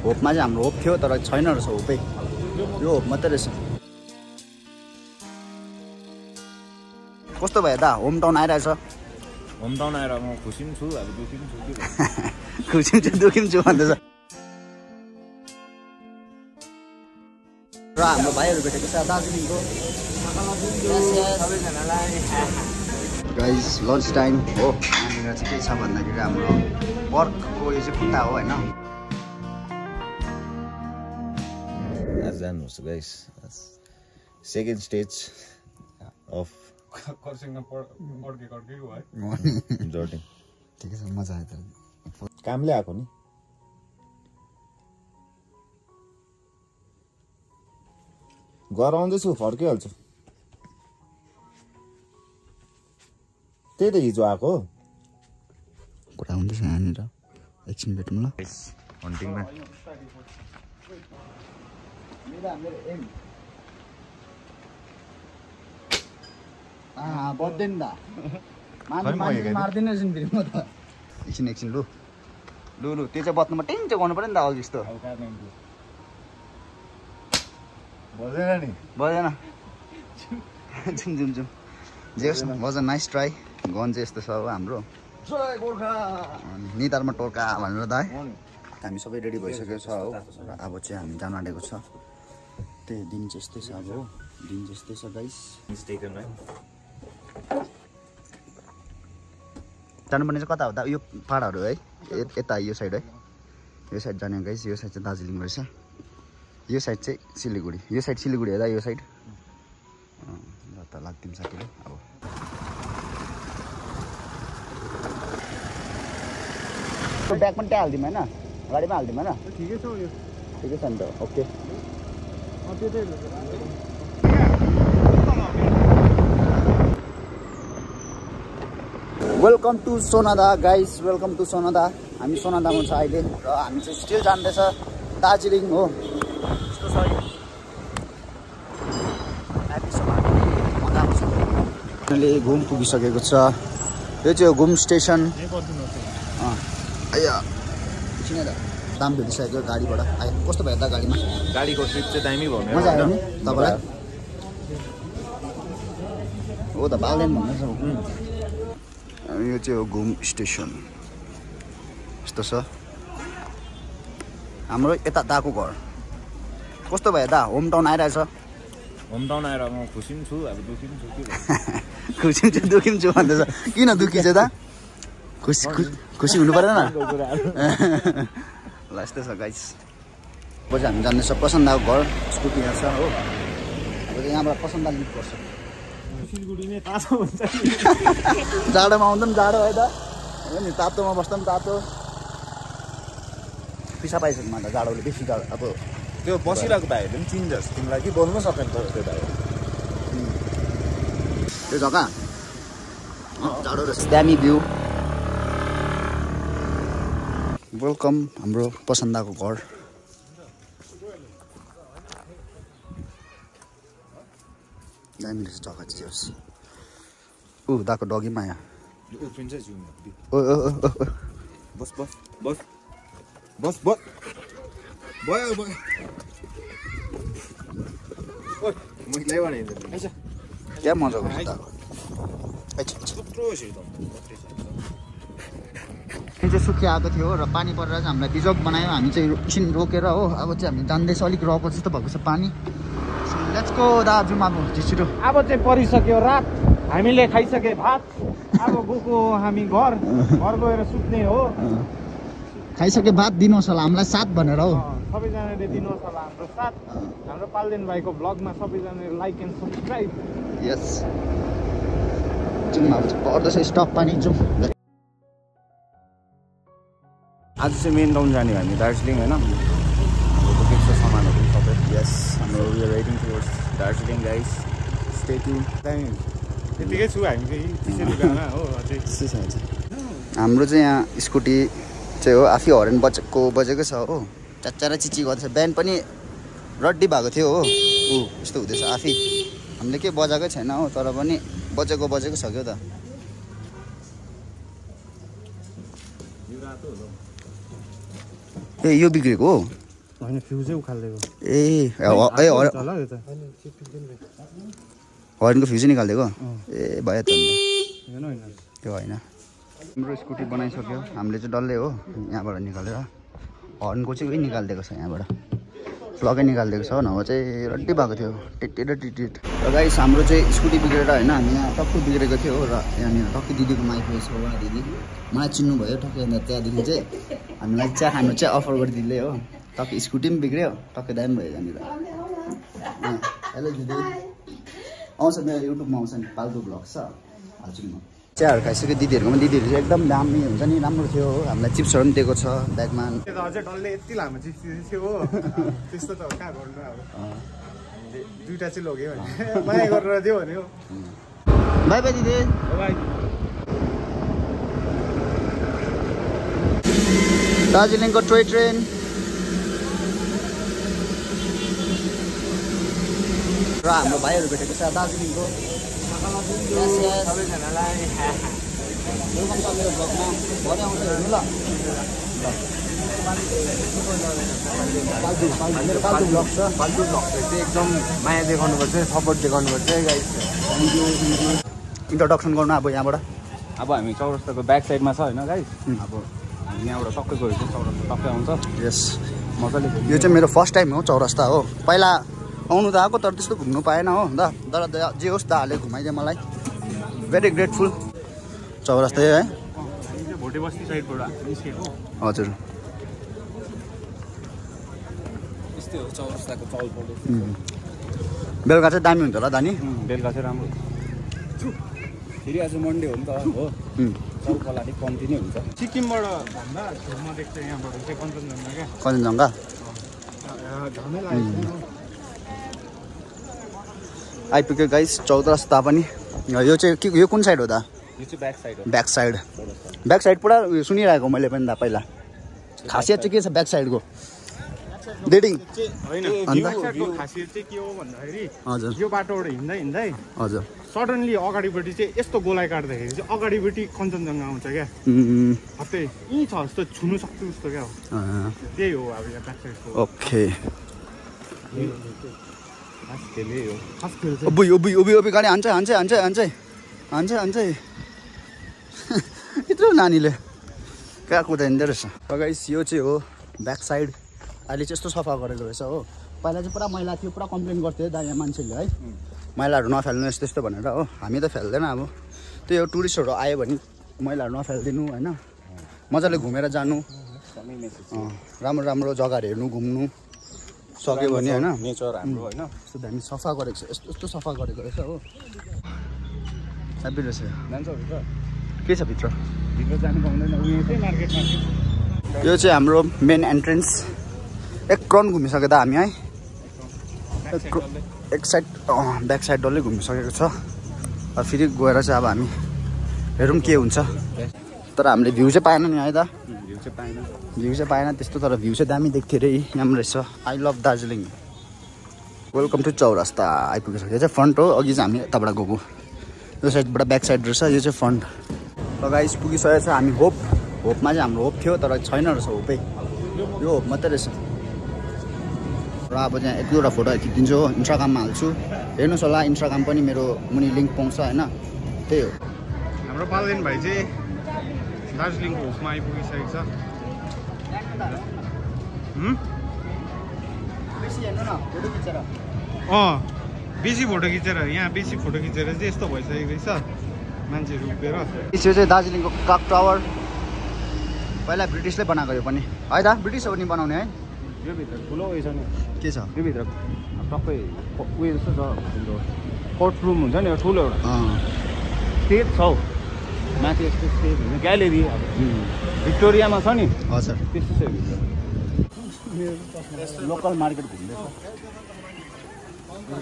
होपमा चाहिँ हाम्रो होप थियो तर छैन रहेछ होपै यो होप मात्रै रहेछ कस्तो भयो दा होम टाउन आइरहेछ होम टाउन आएर म खुसी पनि छु अब दुखी पनि छु के खुसी छु दुखी पनि छु भन्दैछ र हाम्रो भाइहरू भेटेको छ दार्जिलिङको गाइस लन्च टाइम हो यहाँनिर चाहिँ के छ भन्दाखेरि हाम्रो वर्कको यो चाहिँ खुट्टा हो होइन जान्नुहोस् guys second stage of journey ठिकै छ मजा आयो त कामले आएको नि घर आउँदैछु फर्किहाल्छु त्यही त हिजो आएको कुरा हुँदैछ यहाँनिर एकछिन भेटौँ ल हन्टिङमा बद्दैन दा मार्दैन एकछिन फेरि म त एकछिन लु लु लु त्यो चाहिँ बत्नुमा टिङ चाहिँ गर्नु पर्यो नि त अघि जस्तो बजेन नि बजेन जुम जुम जुम जे होस् was a nice try gun चाहिँ यस्तो छ अब हाम्रो निधारमा टोर्का भनेर दा हामी सबै रेडी भइसकेको छ हो र अब चाहिँ हामी जान आँटेको छ त्यही दिन चाहिँ यस्तै छ अब हो दिन चाहिँ यस्तै छ गाइस जानुपर्ने चाहिँ कता हो दा यो पाहाडहरू है यता यो साइड है यो साइड जाने गाइस यो साइड चाहिँ दार्जिलिङ रहेछ यो साइड चाहिँ सिलगढी यो साइड सिलगढी हो दा यो साइड ल त लाग्दिन्छ साथीले अब ब्याग पनि त्यहाँ हालिदिउँ होइन गाडीमा हालिदिउँ होइन ठिकै छ यो ठिकै छ नि त okay welcome to Sonada guys welcome to Sonada हामी सोनादामा छ अहिले र हामी चाहिँ स्टिल जाँदैछ दार्जिलिङ हो यस्तो छ अहिले घुम पुगिसकेको छ यो चाहिँ हो घुम स्टेसन दाम भेटिसक्यो गाडीबाट आयो कस्तो भयो त गाडीमा गाडीको ट्रिप चाहिँ दामी भयो मजा आयो नि तपाईँलाई हो त बाल्दैन भन्दैछ यो चाहिँ हो घुम स्टेसन यस्तो छ हाम्रो यता दाको घर कस्तो भयो दा होम टाउन आइरहेछ होम टाउन आएर म खुसी पनि छु अब दुखी पनि छु के खुसी छु दुखी पनि छु भन्दैछ किन दुखी चाहिँ दा खुसी हुनु परेन ल यस्तै छ गाइस अब चाहिँ हामी जान्दैछ प्रसन्दाको घर स्कुटी यहाँ छ हो अब चाहिँ यहाँबाट प्रसन्दा लिनु पर्छ सिलगढी नै तातो हुन्छ जाडोमा आउँदा पनि जाडो है त हो नि तातोमा बस्दा पनि तातो पिसा पाइसक्यो मलाई जाडोले बेसी जाडो अब त्यो बसिरहेको भाइहरूले पनि चिन्छस् तिमीलाई कि बोल्नु सकेन त त्यो भाइ त्यो जग्गा जाडो रहेछ दामी भ्यू वेलकम हाम्रो पसन्दाको घर दामी रहेछ जग्गा चाहिँ होस् ऊ दाको डगी माया ओ बस बस बस बस बस भयो भयो मैले भने क्या मजाको छ दाको चाहिँ सुकिआएको थियो र पानी परेर चाहिँ हामीलाई बिजोग बनायो हामी चाहिँ एकछिन रोकेर हो अब चाहिँ हामी जान्दैछ अलिक रको जस्तो भएको छ पानी लेट्स गो दा जुम अब छिटो अब चाहिँ परिसक्यो रात हामीले खाइसके भात अब गएको हामी घर गएर सुत्ने हो खाइसके भात दिनुहोस् होला हामीलाई साथ भनेर हो सबैजनाले दिनुहोस् होला हाम्रो साथ हाम्रो पाल्देन भाइको ब्लगमा सबैजनाले like and subscribe yes zoom अब पर्दैछ स्टप पानी जुम आज चाहिँ मेन टाउन जाने हामी दार्जिलिङ होइन बोकेको छ सामानहरू सबै यस हाम्रो we are waiting towards Darjeeling guys stay tune त्यतिकै छु हामी चाहिँ त्यसरी गाना हो हाम्रो चाहिँ यहाँ स्कुटी चाहिँ हो आफै हरेन बजेको छ हो चाच्चारा चिची गर्दैछ बिहान पनि रड्डी भएको थियो हो ऊ यस्तो हुँदैछ आफै हामीले के बजाएकै छैन हो तर पनि बजेको छ क्या त ए यो बिग्रेको हो होइन फ्युजै उखालिदिएको ए होला यो त हर्नको फ्युजै निकालिदिएको ए भयो त होइन होइन त्यो होइन हाम्रो स्कुटी बनाइसक्यो हामीले चाहिँ डल्लै हो यहाँबाट निकालेर हर्नको चाहिँ उयो निकालिदिएको छ यहाँबाट प्लगै निकालिदिएको छ नभए चाहिँ रड्डी भएको थियो टिट र टिट र गाइस हाम्रो चाहिँ स्कुटी बिग्रेर होइन हामी यहाँ टक्कै बिग्रेको थियो र यहाँनिर टक्कै दिदीको माइपुगेको छ उहाँ दिदी मलाई चिन्नुभयो टक्कै अन्त त्यहाँदेखि चाहिँ हामीलाई चिया खानु चाहिँ अफर गरिदिँदै हो टक्कै स्कुटी पनि बिग्रियो टक्कै दामी भयो यहाँनिर हेलो दिदी आउँछ मेरो युट्युबमा आउँछ नि फाल्तु ब्लग छ हाल्छु नि म चियाहरू खाइसक्यो दिदीहरूको दिदीहरू चाहिँ एकदम दामी हुन्छ नि राम्रो थियो हो हामीलाई चिप्सहरू पनि दिएको छ ब्यागमा अझै डल्लै यति लामो चिप्स थियो हो त्यस्तो त कहाँ गर्नु अब दुईवटा चाहिँ लग्यो भने माया गरेर दियो भने हो बाई बाई दिदी बाई दार्जिलिङको टोय ट्रेन र हाम्रो भाइहरू भेटेको छ दार्जिलिङको सबैजनालाई वेलकम छ मेरो ब्लगमा भरे आउँछ हेर्नु ल मेरो पाल्तु ब्लग छ फाल्तु ब्लग चाहिँ एकदम माया देखाउनुपर्छ सपोर्ट देखाउनुपर्छ गाइस इन्ट्रोडक्सन गर्नु अब यहाँबाट अब हामी चौरस्ताको ब्याक साइडमा छ होइन गाइस अब हामी यहाँबाट टक्कै गयो चाहिँ चौरस्ता टक्कै आउँछ यस मजाले यो चाहिँ मेरो फर्स्ट टाइम हो चौरस्ता हो पहिला आउनु त आएको तर त्यस्तो घुम्नु पाएन हो दा तर जे होस् दाले घुमाइदियो मलाई भेरी ग्रेटफुल चौरस्ता है भोटे बस्ती साइडबाट निस्केको हजुर यस्तै हो चौरस्ताको चलपटो बेलुका चाहिँ दामी हुन्छ होला दानी बेलुका चाहिँ राम्रो फेरि आज मन्डे हो नि त हो चौकल अलिक कम्ती नै हुन्छ सिक्किमबाट भन्दा छेउमा देख्छ यहाँबाट चाहिँ कञ्चनजङ्घा क्या कञ्चनजङ्घा झमेला आइपुग्यो गाइस चौरस्ता पनि यो चाहिँ के यो कुन साइड हो दा यो चाहिँ ब्याक साइड हो ब्याक साइड पुरा उयो सुनिरहेको मैले पनि दा पहिला खासियत चाहिँ के छ ब्याक साइडको डेटिङ होइन अन्त खासियत चाहिँ के हो भन्दाखेरि हजुर यो बाटोबाट हिँड्दै हिँड्दै हजुर सडनली अगाडिपट्टि चाहिँ यस्तो गोलाइ काट्दाखेरि चाहिँ अगाडिपट्टि कञ्चनजङ्घा आउँछ क्या हत्तै यहीँ छ जस्तो छुनु सक्छु जस्तो क्या हो त्यही हो अब यहाँ ब्याक साइडको ओके खास खेल हो खास खेल चाहिँ उभि गाडी हान्छ यत्रो नानीले कहाँ कुदाइँदो रहेछ गाइस यो चाहिँ हो ब्याक साइड अहिले चाहिँ यस्तो सफा गरेको रहेछ हो पहिला चाहिँ पुरा मैला थियो पुरा कम्प्लेन गर्थ्यो दा यहाँ मान्छेले है मैलाहरू नफाल्नु यस्तो यस्तो भनेर हो हामी त फाल्दैन अब त्यो हो टुरिस्टहरू आयो भने मैलाहरू नफालिदिनु होइन मजाले घुमेर जानु राम्रो राम्रो जग्गाहरू हेर्नु घुम्नु सक्यो भने होइन नेचर हाम्रो होइन यस्तो दामी सफा गरेको छ यस्तो सफा गरेको रहेछ हो साबी रहेछ जान्छ भित्र के छ भित्र जानु पाउँदैन मार्केटमा यो चाहिँ हाम्रो मेन एन्ट्रेन्स एक राउन्ड घुमिसक्यो त हामी है एक साइड ब्याक साइड डल्लै घुमिसकेको छ फेरि गएर चाहिँ अब हामी हेरौँ के हुन्छ तर हामीले भ्यू चाहिँ पाएन नि है त भ्यू चाहिँ पाएन त्यस्तो तर भ्यू चाहिँ दामी देख्थ्यो अरे राम्रो रहेछ I love Darjeeling welcome to Chowrasta आइपुगिसक्यो यो चाहिँ फ्रन्ट हो अघि चाहिँ हामी यताबाट गएको यो साइडबाट ब्याक साइड रहेछ यो चाहिँ फ्रन्ट गाइस पुगिसकेको छ हामी होपमा चाहिँ हाम्रो होप थियो तर छैन रहेछ होपै यो होप मात्रै रहेछ र अब चाहिँ एक दुईवटा फोटो खिचिदिन्छु हो इन्स्टाग्राममा हाल्छु हेर्नुहोस् होला इन्स्टाग्राम पनि मेरो मुनि लिङ्क पाउँछ होइन त्यही हो हाम्रो पाल्देन भाइ चाहिँ दार्जिलिङको होपमा आइपुगिसकेको छ बेसी फोटो खिचेर यहाँ बेसी फोटो खिचेर चाहिँ यस्तो भइसकेको रहेछ मान्छेहरू उभिएर यो चाहिँ दार्जिलिङको क्लक टावर पहिला ब्रिटिसले बनाएको यो पनि है त ब्रिटिस हो नि बनाउने है यो भित्र ठुलो उयो छ नि के छ यो भित्र टक्कै उयो जस्तो छ कोर्ट रुम हुन्छ नि ठुलो एउटा स्टेज छ माथि यस्तो स्टेज हुन्छ ग्यालेरी भिक्टोरियामा छ नि हजुर त्यस्तो छ भित्र लोकल मार्केट घुम्दैछ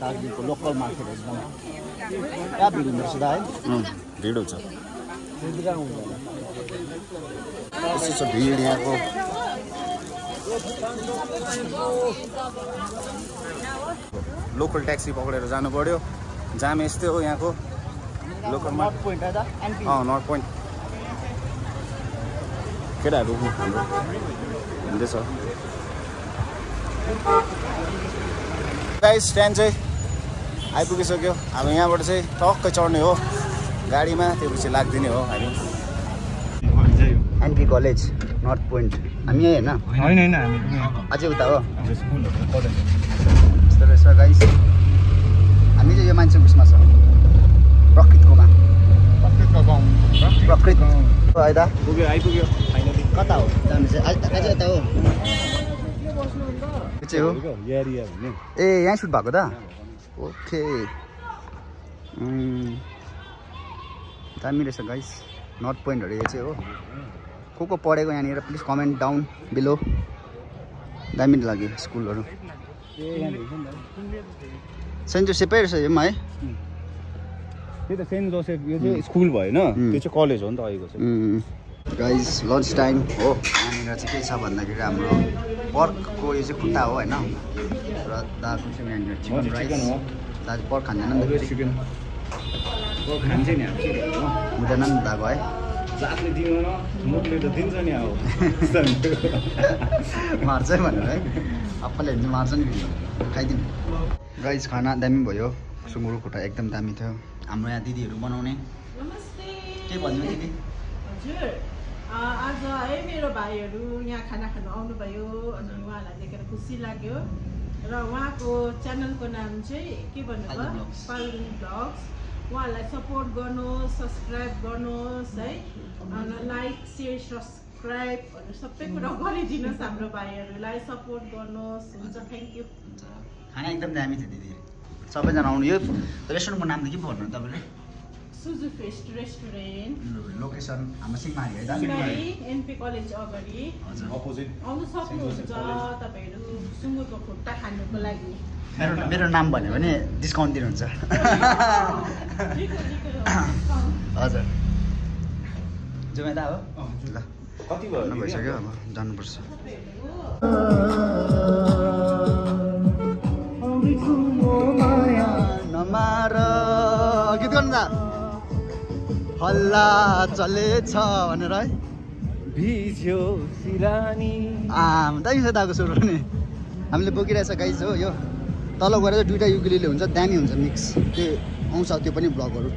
दार्जिलिङको लोकल मार्केट एकदम कहाँ भिड हुँदो रहेछ है भिड हुन्छ यस्तो छ भिड यहाँको लोकल ट्याक्सी पक्रेर जानु पर्यो जाम यस्तै हो यहाँको लोकल नर्थ पोइन्ट है त नर्थ पोइन्ट केटाहरू हाम्रो हिँड्दैछ गाइस स्ट्यान्ड चाहिँ आइपुगिसक्यो। अब यहाँबाट चाहिँ टक्कै चढ्ने हो गाडीमा, त्यसपछि लाग्दिने हो हामी। NP college north point. हामी यही होइन? होइन हामी अझै उता हो। स्कुल कलेज यस्तो रहेछ गाइस। हामी चाहिँ यो मान्छे उसमा छ, प्रकृतकोमा। प्रकृत आइदा आइपुग्यो फाइनली। कता हो जानु चाहिँ? आज यता हो। यो चाहिँ हो एरिया भन्ने। ए यहाँ सुट भएको त? ओके दामी रहेछ गाइस। नर्थ पोइन्टहरू यो चाहिँ हो। को पढेको यहाँनिर प्लिज कमेन्ट डाउन बिलो। दामी लाग्यो स्कुलहरू। सेन्ट जोसेफै रहेछ यो है? त्यही त सेन्ट जोसेफ। यो चाहिँ स्कुल भएन, त्यो चाहिँ कलेज हो नि त अहिलेको चाहिँ। गाइस लन्च टाइम हो। यहाँनिर चाहिँ के छ भन्दाखेरि हाम्रो पर्कको यो चाहिँ खुट्टा हो होइन, र दाको चाहिँ यहाँनिर चिकन राइस। दाजु पर्क खाँदैन नि त? चिकन खान्छ नि हामी। हुँदैन नि दाको है? जातले दिँदैन, मुखले त दिन्छ नि अब। मार्छ है भनेर है, आप्पाले हेर्नु मार्छ नि खाइदिनु। गाइस खाना दामी भयो। सुँगुरको खुट्टा एकदम दामी थियो। हाम्रो यहाँ दिदीहरू बनाउने। के भन्नु दिदी? हजुर आज है मेरो भाइहरू यहाँ खाना खानु आउनुभयो अनि उहाँलाई देखेर खुसी लाग्यो। र उहाँको च्यानलको नाम चाहिँ के भन्नुभयो? पाल्दिङ ब्लग्स। उहाँलाई सपोर्ट गर्नुहोस्, सब्सक्राइब गर्नुहोस् है, लाइक सेयर सब्सक्राइबहरू सबै कुरा गरिदिनुहोस्। हाम्रो भाइहरूलाई सपोर्ट गर्नुहोस्। हुन्छ, थ्याङ्क यू। खाना एकदम दामी थियो दिदी। सबैजना आउनु। यो रेस्टुरेन्टको नाम त के भन्नु तपाईँले? सुजु फेस्ट रेस्टुरेन्ट। लोकेसन हाम्रो सिंहमारी है? सिंहमारी एनपी कलेज अगाडि। हजुर अपोजिट आउनु सक्नुहुन्छ तपाईँहरू सुँगुरको खुट्टा खानुको लागि। मेरो नाम भन्यो भने डिस्काउन्ट दिनुहुन्छ? हजुर जुमेदा हो। ल कति भयो? भइसक्यो, अब जानुपर्छ। नमार गीत गर्नु त हल्ला चलेछ भनेर है। भिज्यो सिरानी। दामी छ दाको सुरु पनि। हामीले बोकिरहेछ गाइस हो। यो तल गएर चाहिँ दुइटा युकेलेले हुन्छ, दामी हुन्छ मिक्स। त्यो आउँछ त्यो पनि ब्लगहरू।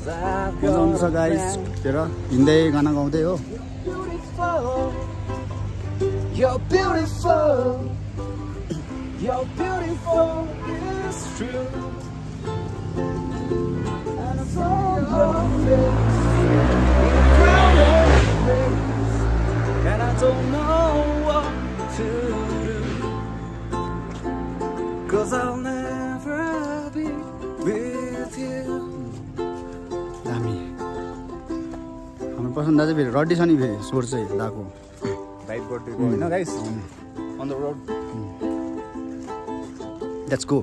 मजा आउँछ गाइस तेरो हिँड्दै गाना गाउँदै हो। You're beautiful, it's true. And it's all your face, crown of face. And I don't know what to do, 'cause I'll never be with you. दामी हाम्रो पसन्द चाहिँ फेरि रड्डी छ नि फेरि स्वर चाहिँ दाको। राइड गरिदिएको होइन guys, on the road. Let's go.